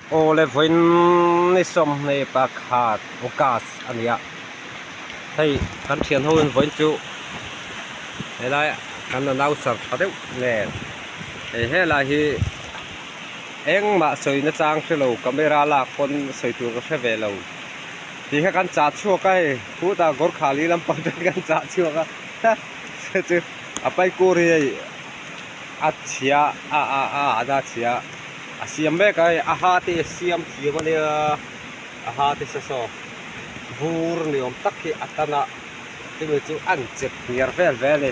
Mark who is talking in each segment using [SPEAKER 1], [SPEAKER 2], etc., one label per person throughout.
[SPEAKER 1] Awle vawiin ni 21 August a ni a, hei kan thian ho in vawiin chu helai kan announcer tha deuh nen hei helai hi engmah sawi na chang hre lo camera lak pawn sawi tur ka hre ve lo tih kha kan chah chhuak a hei khutah Gorkhali lampang te kan chah chhuak a chu a paikur hi hei a chhia a a a a chhia. A siam mek a hei a ha te a siam thiam a nia a ha te sa saw bur ni awm tak hi a tan a chumi chu an chep hniar vel ve a ni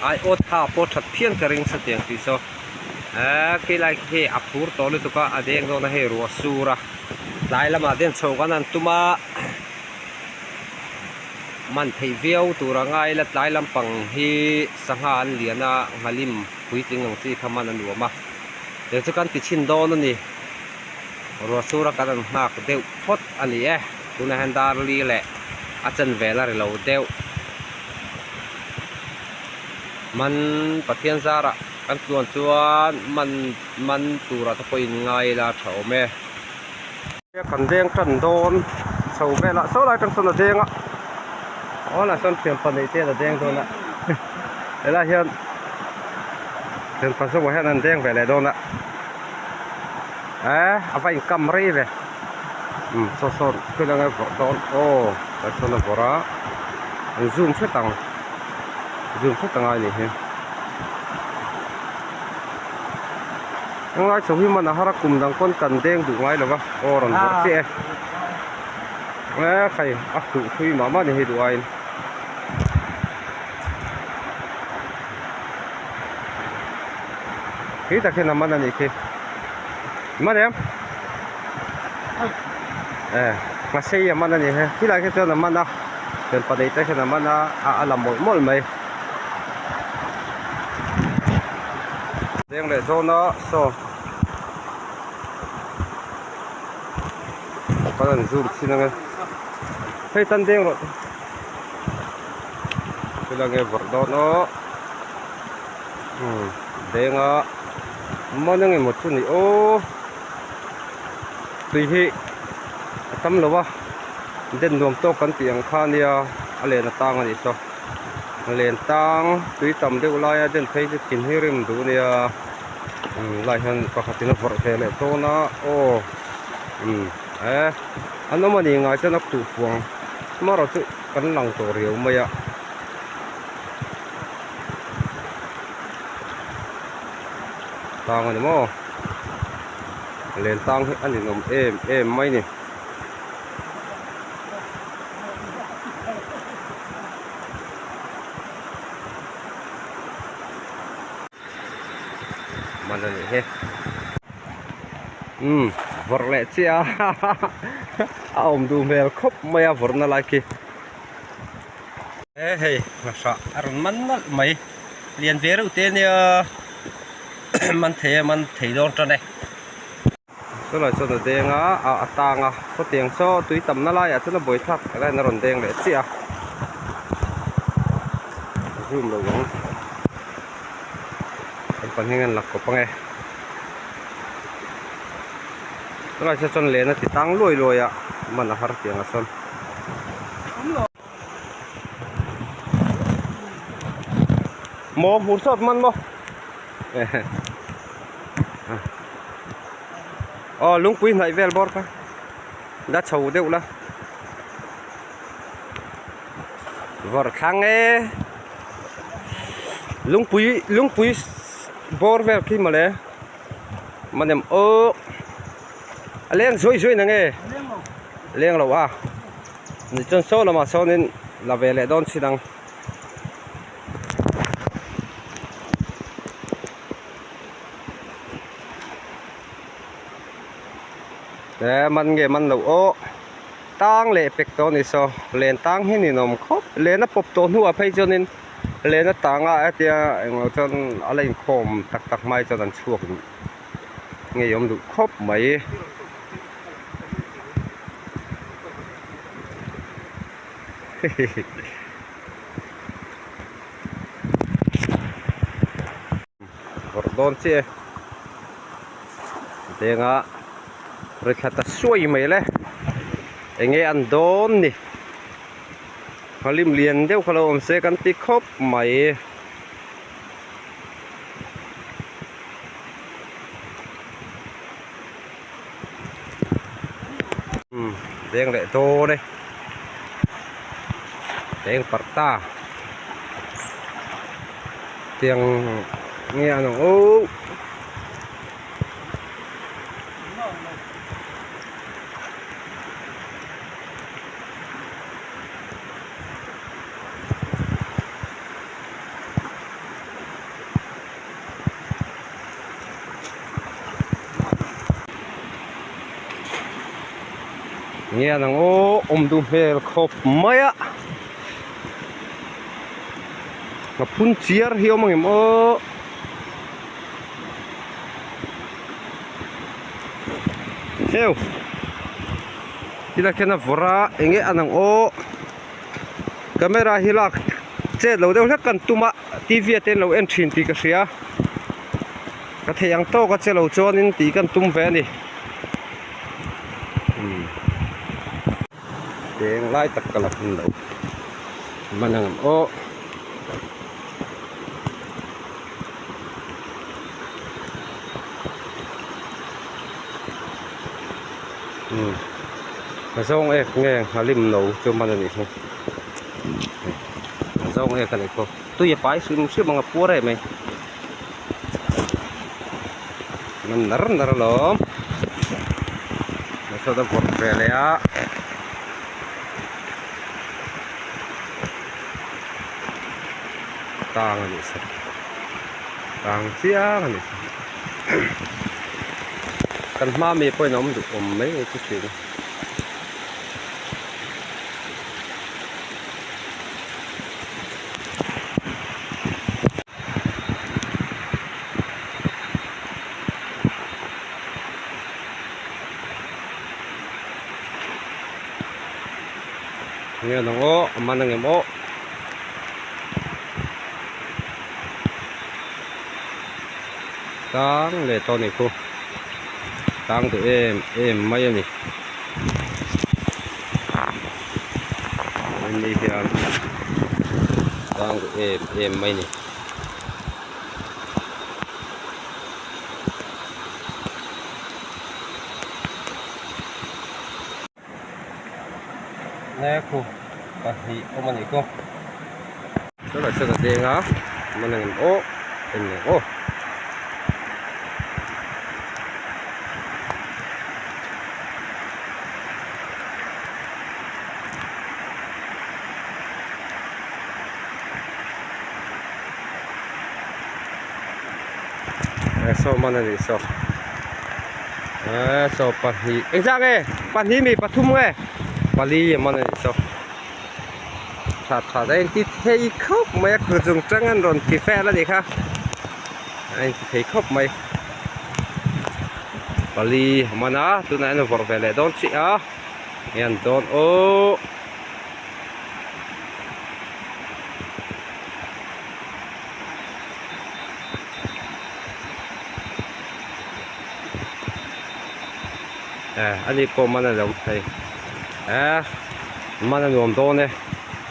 [SPEAKER 1] ai awt ha pawh that phian ka ring satiang tih saw eee khilai khi a phur tawh lutuk a a deng dawn a hei ruah sur a tlai lamah den chho kan han tum a man theih viau tur a ngai ila tlai lampang hi sangha an lian a nghalim puitling ang chi kha man a nuam a. He chu kan ti chhin dawn a ni. Ruah sura kan an nghak deuh phawt a ni e. Tunah hian dar li leh a chen vel a ri lo deuh. Man Pathian zarah kan tluan chuan man man turah te pawhin ngai ila tha awm e. Kan deng tan dawn chho velah saw lai atang sawn a deng a aw lah sawn thian pahnih te a deng dawn a helai hian thian pa zawk ah hian an deng ve leh dawn a eh a va inkam rei ve umm saw sawn school anga vawrh dawn aw tah sawn a vawrh a an zoom hret ang zoom hret a ngai a nih hi. Ngai chho hi man a har a kum dang pawn kan deng duh ngai lo va aw rawn vawrh chiah e e khai a khuh thui mah mah a ni hei duh aiin khi tak hian a man a nih khi man em e nghasei a man a ni he khilai khi chuan a man a thian pahnih te khian a man a a la mawlh mawlh mai. Deng leh dawn a saw kan han zoom chhin ang e hei tan deng rawh thil ang e vawrh dawn aw umm deng a man ang emaw chu ni aw tui hi a tam lo a den nuam tawk kan tih ang kha ania a len atang a nih saw. Len tang tui tam deuh laia den phei chu thin hi rim duh ania umm lai hian pakhatin a vawrh ve leh dawn a aw umm e an awm a ni ngai chuan a khuh fuang amaherawh chu kan lang tawh riau mai a. Tang a ni maw len tang hi a ninawm em em mai ni. Man a nih hi umm vawrh leh chiah a a awm duh hmel khawp mai a vawrhna lai khi e hei nghahrah a rawn man nalh mai lian ve reuh te ania man thei e man thei dawn tan e. Chulai chuan a deng a ah a tang a sawtiang saw tui tamna laiah chuan a buaithlak helaiin a rawn deng leh chiah a zoom lo ang kan pahnih hian la kawp ange chulai saw chuan len a ti tang luai luai a man a har tiang ah sawn. Maw hmur sawt man maw aw lungpui hnaih vel bawr kha la chho deuh la vawrh thlang e lungpui lungpui bawr vel khi mawle manem aw a leng zuai zuai nange leng lo a. Ni chuan saw lamah sawnin la ve leh dawn chin ang. E man nge man lo aw tang leh pek tawh a ni saw len tang hi ninawm khawp len a pawp tawh hnuah phei chuanin len a tang a hetia englo chuan a la inkhawm tak tak hmai chuan an chhuak duh ngei awm duh khawp mai. Vawrh dawn chiah e denga. Ri thla ta suai mai le enge an dawn ni Nghalim lian deuh kha lo awm se kan ti khawp mai. Umm deng leh dawn e deng parh ta tiang nge an ang oh. Nge an ang aw awm duh hmel khawp mai a a phun chiar hi a awm ang em aw. Heu tilai khian a vawrh a eng nge an ang aw camera hi lak chet lo deuh hlek kan tum a t v ah te an lo en thin tih ka hria ka theih ang tawk a che lo chuanin tih kan tum ve a ni umm eng lai tak ka la hmun lo man ang em aw. Umm ka zawng ek nge nghalim no chu man a nih hi ka zawng ek a nih khaw tui a pai hrim hrim ang a puar em mai man nar nar alawm saw ta vawrh ve leh a. Tang a nih sak tang chiang a nih sak kan hma mi pawhin a awm duh awm mai ang chu thin a. Nge ang aw a man ang em aw. Tang leh tawh a ni khu tang duh em em mai a ni hemi hian tang duh em em mai a ni. Nge khu pahnih awm a nih khu tunah chuan a deng a man ang em aw en leh aw. Saw man a nih saw saw pahnih engzah nge pahnih mi pathum nge pali a man a nih saw tha tha a inti thei khawp mai a khu chung tang an rawn ti vel a nih kha a inti thei khawp mai pali a man a tunah hian a vawrh ve leh dawn chiah a enge an dawn aw. Eh ani pawh man a lo hei eh man a nuam dawn e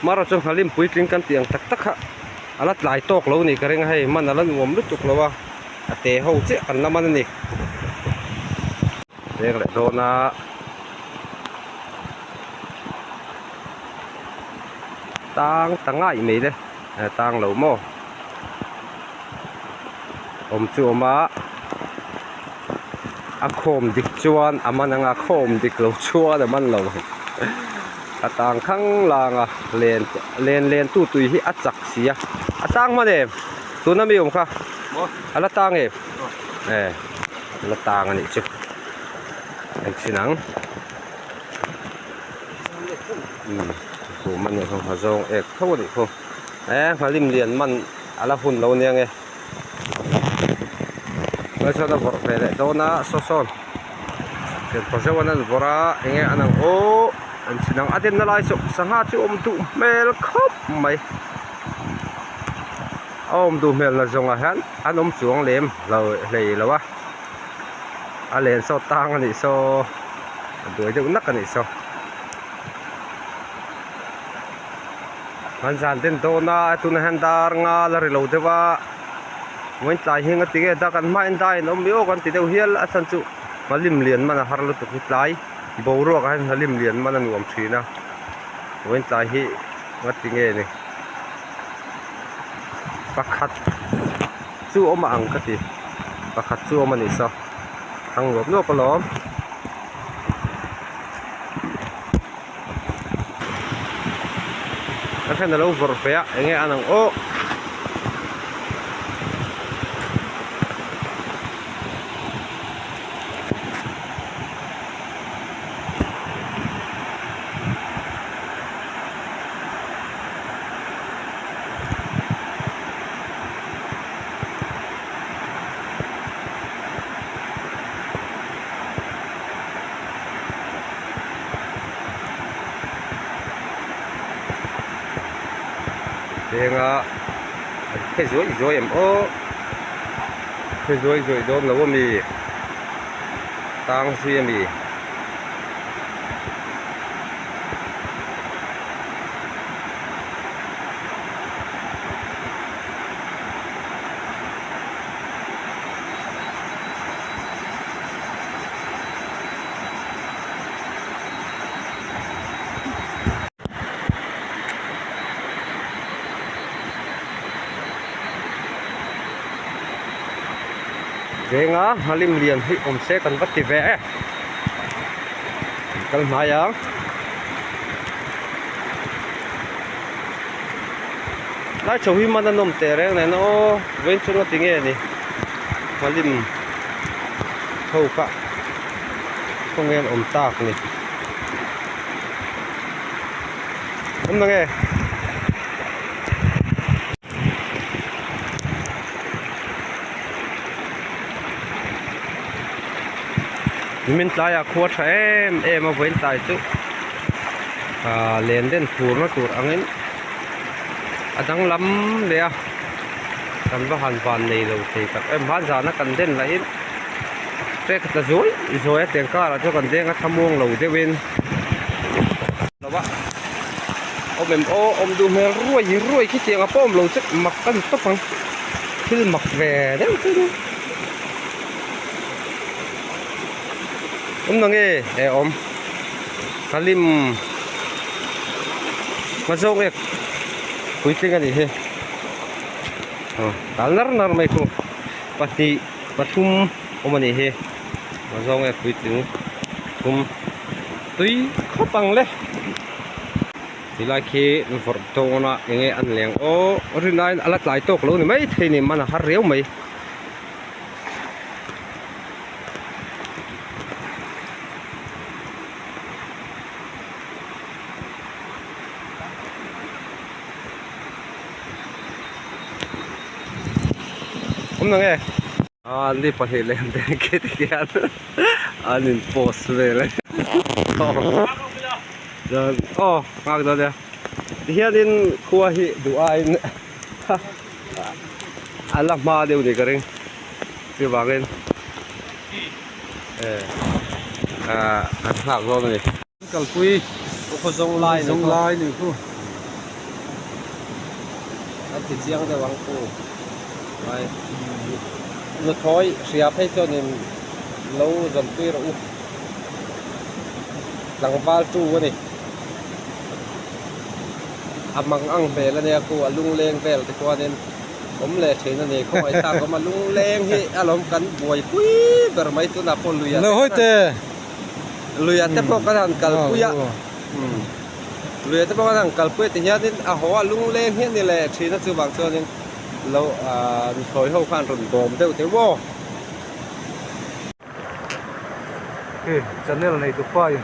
[SPEAKER 1] marawh chu nghalim puitling kan tih ang tak tak kha a la tlai tawk lo ni ka ring a hei man a la nuam lutuk lo a a te ho chiah kan la man a ni leng leh dawn a. Tang ta ngaih mai le tang lo maw awm chu awm a a khawm dik chuan a man anga khawm dik lo chuan a man lo a tang khang lang a len len len tu tui hi a chak si a a tang hman em tuna mi awm kha a la tang em e a la tang a nih chu engchin ang. Umm kum a nih khaw nghazawng ek tho a nih khaw e nghalim lian man a la hun lo nia nge tunah chuan a vawrh ve leh dawn a saw sawn thianpa zeuh an an vawrh a enge an ang aw an chhin ang a denna lai chu sangha chu awm duh hmel khawp mai a awm duh hmel na zawngah hian an awm chuang lem lo hlei lo a. A len saw tang a nih saw a buai deuh nak a nih saw. An zan den dawn a tunah hian dar nga la ri lo deuh a vawiin tlai hi nga tinge dak an hmain daiin awm miau kan ti deuh hial a chhan chu nghalim lian man a har lutuk hi tlai boruak ah hian nghalim lian man a nuam thin a vawiin tlai hi nga tinge ni pakhat chu awm a ang ka ti pakhat chu awm a nih saw thang nuap nuap alawm. A then alo vawrh ve a enge an ang aw. Venga an phe zuai zuai em aw phe zuai zuai dawn lo ami tang zui ami. Venga Halim lian hi awm se kan va ti ve e kal hnai ang. Lai chho hi man a nawm teh reng nen aw vawiin chu nga ti nge ni Halim ho kha khawnge an awm tak ni awm na nge. Nimin tlaiah khua tha em em a vawiin tlai chu ah len den phurna tur angin a danglam leh a kan va han van nei lo thei tak em hman zana kan den lahin trek a tla zuai zuai a tiang karah chuan kan deng a thlamuang lo deuhin lo va awm em aw awm duh hmel ruai ruai khi tiang a pawh awm lo che mak a ni tawp ang thil mak ve deuh chu ni. Awm na nge e awm Halim hma zawng ek puitling a nih hi aw tal nar nar mai khu pahnih pathum awm a nih hi hma zawng ek puitling thum tui khawp ang le tilai khi vawrh dawn a enge an leng aw rinaiin a la tlai tawk lo ni maithei ni man a har riau mai. Awm na nge? Ah ni pahnih leh an den khi ti khian an in post vel e chuan aw nghak dawn nia tihianin khua hi duh aiin a la hma deuh ni ka ring chuvangin eh ah an nghak dawn a ni. Kalpui khaw zawng lai ni khu.
[SPEAKER 2] Lai ni khu.
[SPEAKER 1] A ti chiang deuh ang khu. Ai nuthawi hria phei chuanin lo zawnpui rawh u. Tlangval tu a ni. A mang ang hmel a nia khu a lungleng vel te khuanin awm leh thin a ni khawngaih thlak awm a lungleng hi a lawm kan buaipui ber mai tunah pawh lui ah te khan lui ah te pawh kan han kalpui a lui ah te pawh kan han kalpui a ti hianin a haw a lungleng hi a ni leh thin a chuvang chuanin lo ah nuthlawi ho khan rawn bawm deuh teh maw.
[SPEAKER 2] Hei channel nei tu pa in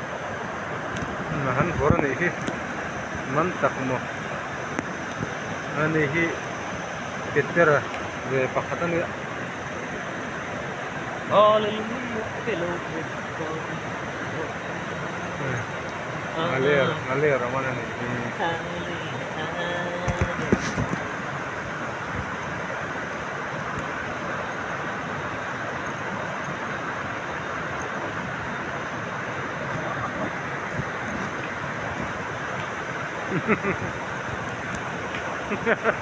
[SPEAKER 2] a han vawrh a nih hi man tak maw ani hi Petera ve pakhat a nia. A ler a ler a man a nih hi.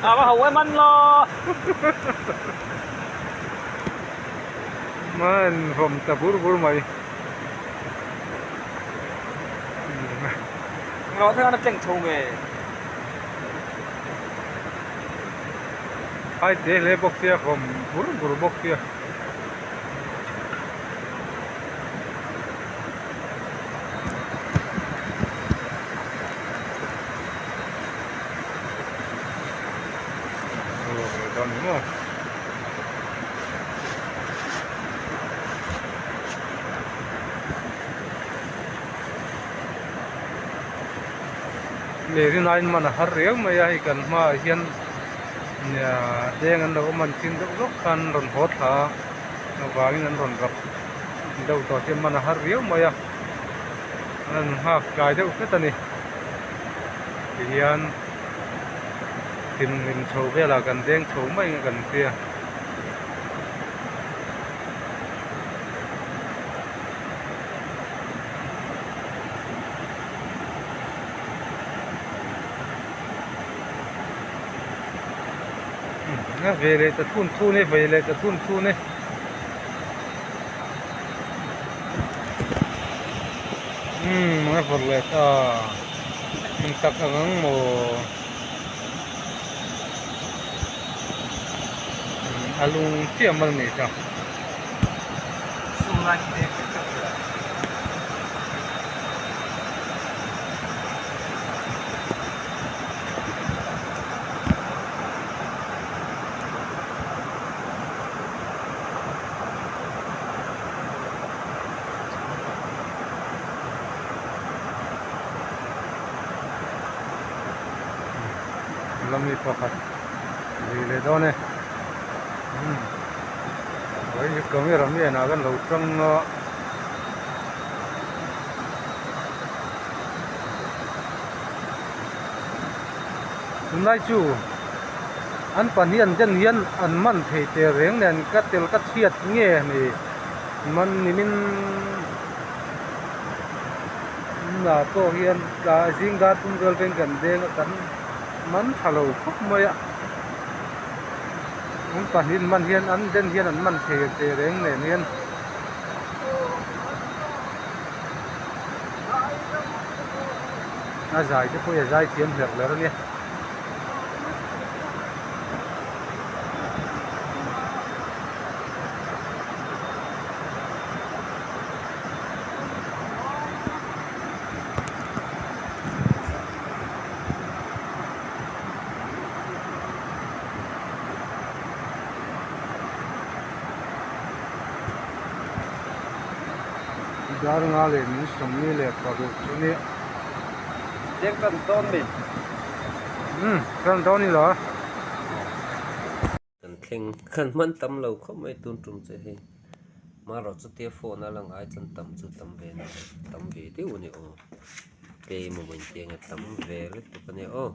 [SPEAKER 3] A va ho em an lo.
[SPEAKER 2] Man vawm ta bur bur mai.
[SPEAKER 3] Ngawh thei an a tleng chho nge.
[SPEAKER 2] Ai te hle bawk sia vawm bur bur bawk sia. Lei rin aiin man a har riau mai a hei kan hmaah hian deng an lo awm a an chin deuh lawk khan an rawn haw thla a avangin an rawn rap deuh tawh chian man a har riau mai a an nghak tlai deuh hret a ni tihian thimhlim chho velah kan deng chho mai ang a kan tia. A ve leh ta thun thun e ve leh ta thun thun e umm a vawrh leh ta eng tak ang ang maw a lung chiah mal ni ta. Lami pakhat lui leh dawn e umm hei camera man ah kan lo tang a. Tunlai chu an pahnih an den hian an man thei teh reng nen ka tel ka chhiat nge ni man nimin ah pawh hian tlai zing dar tum vel veng kan deng a kan man tha lo khawp mai a an pahnih an man hian an den hian an man thei teh reng nen hian. A zai te pawh hi a zai thiam hlerh hlerh a nia. Dar nga leh min sawmni leh paruk chu nia.
[SPEAKER 1] Deng kan dawn mi.
[SPEAKER 2] Umm kan dawn ni lo.
[SPEAKER 1] Kan thleng kan hman tam lo khawp mai tun tum che hei. Marawh chutia phone a lang ai chuan tam chu tam ve na tam ve deuh a ni aw. Tlem a vawiin tiang a tam ve lutuk a nia aw.